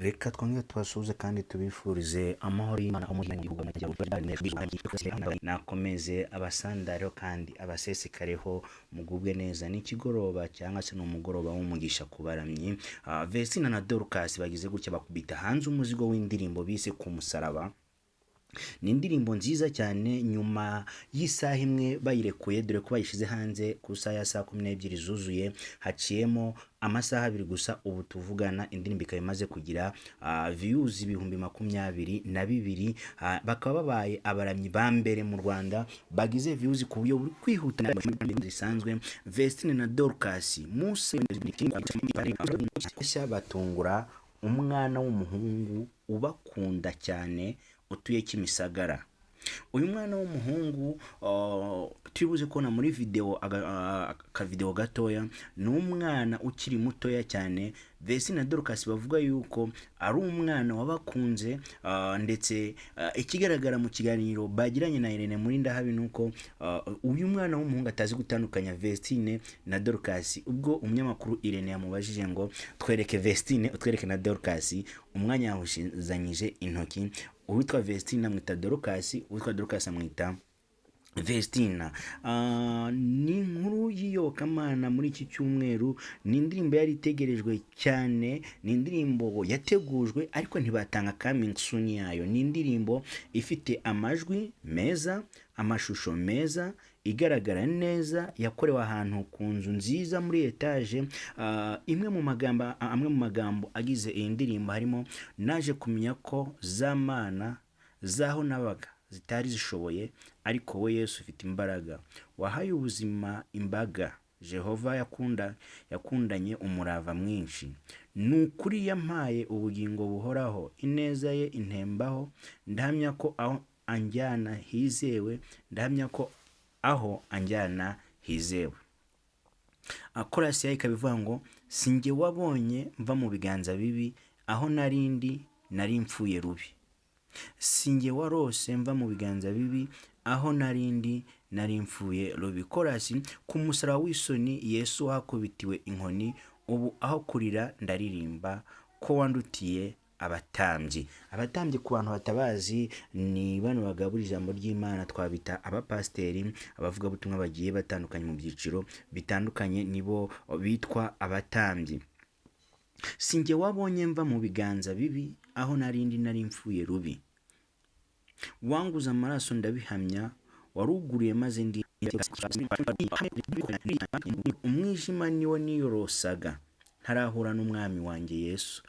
Reka twongere tubasuhuze kandi tubifurize amahoro y'Imana. Nakomeze abasandareho kandi abasesekareho, mugubwe neza. Ni ikigoroba cyangwa se ni umugoroba w'umugisha ku baramyi. Vestine na Dorcas bagize gutya bakubita hanze umuzigo w'indirimbo bise "Ku Musaraba". Ni indirimbo nziza cyane. Nyuma y'isaha imwe bayirekuye, dore ko bayishyize hanze ku isaha ya saa 12 zuzuye, haciyemo amasaha 2 gusa ubu tuvugana, indirimbo ikaba imaze kugira views 22,000. Bakaba babaye abaramyi ba mbere mu Rwanda bagize views ku buryo buri kwihuta zisanzwe. Vestine na Dorcas Musa batungura umwana w'umuhungu ubakunda cyane utuye Kimisagara. Uyu mwana w'umuhungu turibuze kubona muri video akavideo gatoya, ni umwana ukiri mutoya cyane. Vestine na Dorcas bavuga yuko ari umwana wabakunze, ndetse ikigaragara mu kiganiro bagiranye na Irene muri Ndahabi ni uko uyu mwana w'umuhungu atazi gutandukanya Vestine na Dorcas. Ubwo umunyamakuru Irene yamubajije ngo twereke Vestine, utwereke na Dorcas, umwanya yahushizanyije intoki, uwitwa Vestine amwita Dorcas, uwitwa Dorcas amwita Vestina. Ni inkuru y'iyobokamana muri iki cyumweru. Ni indirimbo yari itegerejwe cyane, ni indirimbo yategujwe ariko ntibatanga coming soon yayo. Ni indirimbo ifite amajwi meza, amashusho meza, igaragara neza, yakorewe ahantu ku nzu nziza muri etaje. Imwe mu magambo amwe mu magambo agize iyi ndirimbo harimo: "Naje kumenya ko za mana z'aho nabaga zitari zishoboye, ariko we Yesu ufite imbaraga, wahaye ubuzima imbaga. Jehova yakunda yakundanye umurava mwinshi, ni ukuri yampaye ubugingo buhoraho, ineza ye intembaho, ndahamya ko aho anjyana hizewe, ndahamya ko aho anjyana hizewe." Korasi yayo ikaba ivuga ngo: "Si njye wabonye mva mu biganza bibi, aho nari ndi nari mfuye rubi. Si njye warose mva mu biganza bibi, aho nari ndi nari mfuye rubi." Korasi: "Ku musaraba w'isoni Yesu wahakubitiwe inkoni, ubu aho kurira ndaririmba ko wandutiye abatambyi." Abatambyi, ku bantu batabazi, ni bano bagabura ijambo ry'Imana, twabita abapasiteri, abavugabutumwa bagiye batandukanye mu byiciro bitandukanye, nibo bitwa abatambyi. "Si njye wabonye mva mu biganza bibi, aho nari ndi nari mfuye rubi, wanguze amaraso ndabihamya, waruguriye maze ndi umwijima niwo niyorosaga ntarahura n'umwami wanjye Yesu,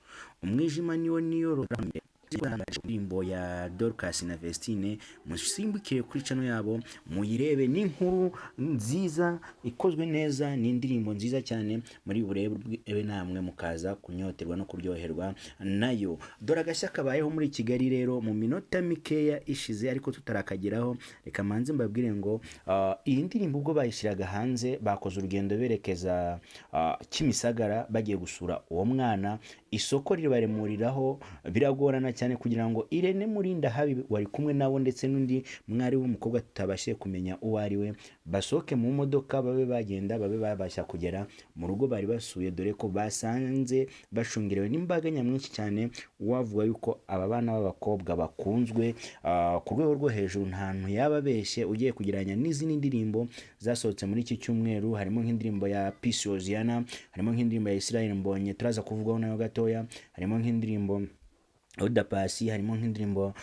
umwijima niwo niyorosaga." Indirimbo ya Dorcas na Vestine, musimbukire kuri channel yabo muyirebe. Ni inkuru nziza ikozwe neza, ni indirimbo nziza cyane muri burebe namwe mukaza kunyoterwa no kuryoherwa nayo. Dore agashya kabayeho muri Kigali rero mu minota mikeya ishize, ariko tutarakageraho reka manze mbabwire ngo iyi ndirimbo ubwo bayishyiraga hanze, bakoze urugendo berekeza Kimisagara bagiye gusura uwo mwana, isoko ribaremuriraho biragorana cyane kugira ngo Irene Murindahabi wari kumwe nabo ndetse n'undi mwari w'umukobwa tutabashije kumenya uwo ari we basohoke mu modoka, babe bagenda, babe babasha kugera mu rugo bari basuye, dore ko basanze bashungerewe n'imbaga nyamwinshi cyane. Uwavuga yuko aba bana b'abakobwa bakunzwe ku rwego rwo hejuru nta hantu yaba abeshye. Ugiye kugereranya n'izindi ndirimbo zasohotse muri iki cyumweru, harimo nk'indirimbo ya Peace Hosiana, harimo nk'indirimbo ya Israel Mbonye turaza kuvugaho nayo gatoya, harimo nk'indirimbo Oda Paccy, harimo nk'indirimbo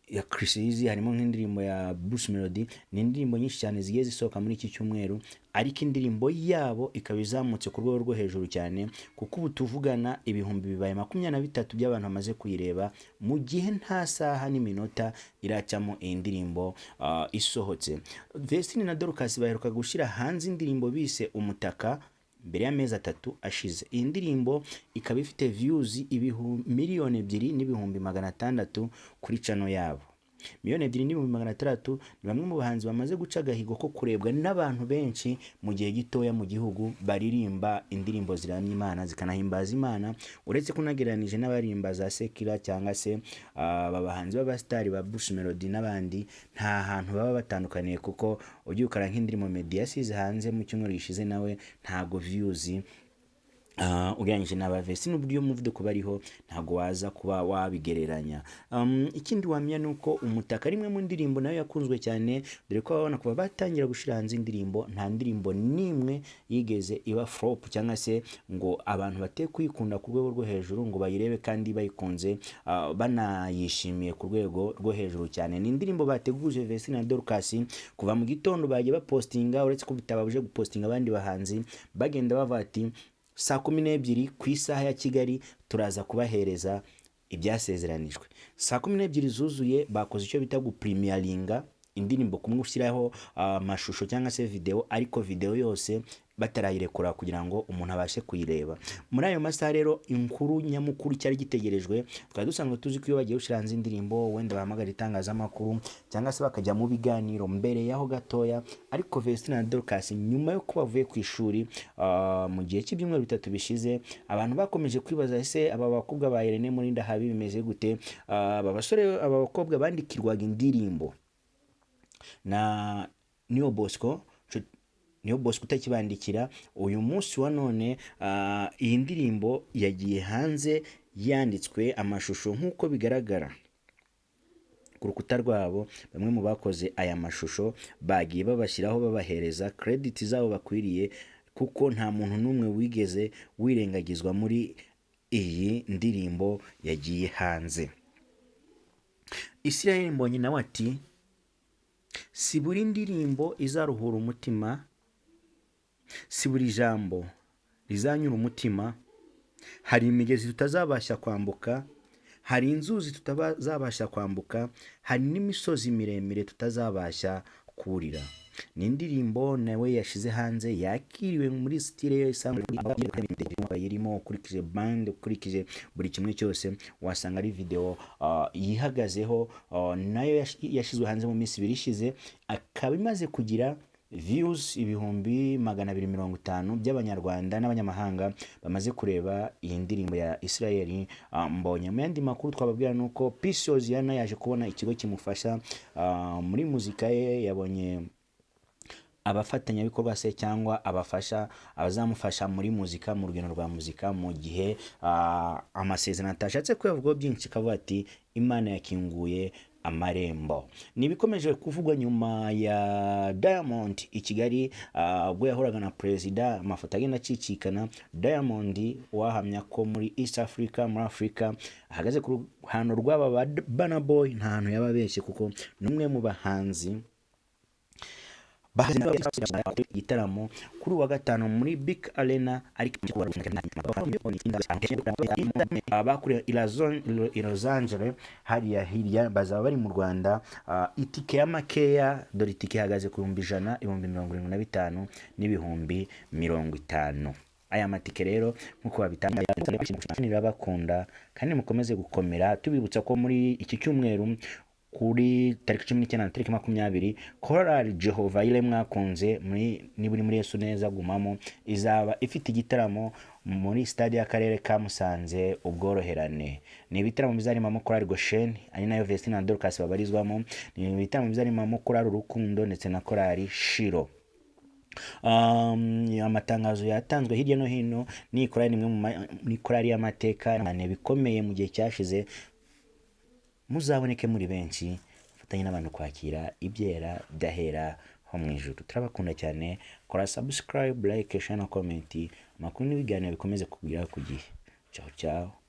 ya Chris Eazy, harimo nk'indirimbo ya Bruce Melody. Ni indirimbo nyinshi cyane zigiye zisohoka muri iki cyumweru, ariko indirimbo yabo ikaba izamutse ku rwego rwo hejuru cyane, kuko ubu tuvugana ibihumbi bibaye 23 by'abantu bamaze kuyireba mu gihe nta saha n'iminota iracamo iyi ndirimbo isohotse. Vestine na Dorcas baheruka gushyira hanze indirimbo bise "Umutaka" mbere y'amezi 3 ashize. Iyi ndirimbo ikaba ifite views 2,600,000 kuri channel yabo. 2,600,000, ni bamwe mu bahanzi bamaze guca agahigo ko kurebwa n'abantu benshi mu gihe gitoya mu gihugu, baririmba indirimbo ziramya Imana zikanahimbaza Imana. Uretse ko unagereranije n'abaririmba za secular cyangwa se aba bahanzi b'abasitari ba Bruce Melody n'abandi, nta hantu baba batandukaniye, kuko ugiye ukara nk'indirimbo Meddy yasize hanze mu cyumweru gishize, nawe ntago views Ugereranyije n'aba Vestine n'uburyo umuvuduko bariho, ntabwo waza kuba wabigereranya. Ikindi wamenya ni uko Umutaka ari imwe mu ndirimbo nayo yakunzwe cyane, dore ko babona kuva batangira gushyira hanze indirimbo nta ndirimbo n'imwe yigeze iba flop cyangwa se ngo abantu bate kuyikunda ku rwego rwo hejuru ngo bayirebe kandi bayikunze, banayishimiye ku rwego rwo hejuru cyane. Ni indirimbo bateguje Vestine na Dorcas kuva mu gitondo, bagiye bapostinga, uretse ko bitababuje gupostinga abandi bahanzi, bagenda bavuga ati saa 12 ku isaha ya Kigali turaza kubahereza ibyasezeranijwe. Saa 12 zuzuye bakoze icyo bita gupremieringa indirimbo, kumwe ushyiraho amashusho cyangwa se video, ariko video yose batarayirekura kugira ngo umuntu abashe kuyireba. Muri ayo masaha rero, inkuru nyamukuru cyari gitegerejwe, twari dusanzwe tuzi ko iyo bagiye gushyira hanze indirimbo wenda bahamagara itangazamakuru cyangwa se bakajya mu biganiro mbere yaho gatoya, ariko Vestine na Dorcas nyuma yo kuba bavuye ku ishuri mu gihe cy'ibyumweru 3 bishize, abantu bakomeje kwibaza: ese aba bakobwa ba Irene Murindahabi bimeze gute? Aba basore, aba bakobwa bandikirwaga indirimbo na Niyo Bosco, Niyo Bosco utakibandikira uyu munsi wa none. Iyi ndirimbo yagiye hanze yanditswe amashusho nk'uko bigaragara ku rukuta rwabo. Bamwe mu bakoze aya mashusho bagiye babashyiraho, babahereza credit zabo bakwiriye, kuko nta muntu n'umwe wigeze wirengagizwa muri iyi ndirimbo yagiye hanze. Israel Mbonyi nawe ati si buri ndirimbo izaruhura umutima, si buri jambo rizanyura umutima. Hari imigezi tutazabasha kwambuka, hari inzuzi tutazabasha kwambuka, hari n'imisozi miremire tutazabasha kurira. Ni indirimbo nawe yashyize hanze, yakiriwe muri style ye isanzwe irimo. Ukurikije band, ukurikije buri kimwe cyose, wasanga ari video yihagazeho. Nayo yashyizwe hanze mu minsi 2 ishize, akaba imaze kugira views 250,000 by'Abanyarwanda n'abanyamahanga bamaze kureba iyi ndirimbo ya Israel Mbonyi. Mu yandi makuru twababwira ni uko Peace Hoziyana yaje kubona ikigo kimufasha muri muzika ye. Yabonye abafatanyabikorwa se cyangwa abafasha abazamufasha muri muzika, mu rugendo rwa muzika, mu gihe amasezerano atashatse kuyavugaho byinshi, akavuga ati Imana yakinguye amarembo. Ni ibikomeje kuvugwa nyuma ya Diamond i Kigali, ubwo yahoraga na perezida, amafoto agenda acicikana. Diamond wahamya ko muri East Africa, muri Africa, ahagaze ku ruhando rw'aba ba Burna Boy, nta hantu yaba abeshye, kuko ni umwe mu bahanzi igitaramo kuri uwa gatanu muri BK Arena. Ariko bakuriye i Los Angeles hariya hirya bazaba bari mu Rwanda. Itike ya makeya, dore itike ihagaze ku 100,000, 75,000 n'ibihumbi 50. Aya matike rero nk'uko babitanga, bakunda kandi mukomeze gukomera. Tubibutsa ko muri iki cyumweru, kuri tariki 19 na tariki 20, Korali Jehova ile mwakunze muri niba uri muri Yesu neza gumamo izaba ifite igitaramo muri stade y'akarere ka Musanze, Ubworoherane. Ni ibitaramo bizarimo Korali Goshen, ari nayo Vestine na Dorcas babarizwamo. Ni ibitaramo bizarimo Korali Urukundo ndetse na Korali Shiro. Amatangazo yatanzwe hirya no hino. Ni korali imwe mu korali y'amateka bikomeye mu gihe cyashize. Muzaboneke muri benshi, fatanye n'abantu kwakira ibyera byahera ho mu ijuru. Turabakunda cyane. Kora subscribe, like, share na comment, amakuru n'ibiganiro bikomeze kugeraho ku gihe. Ciao ciao.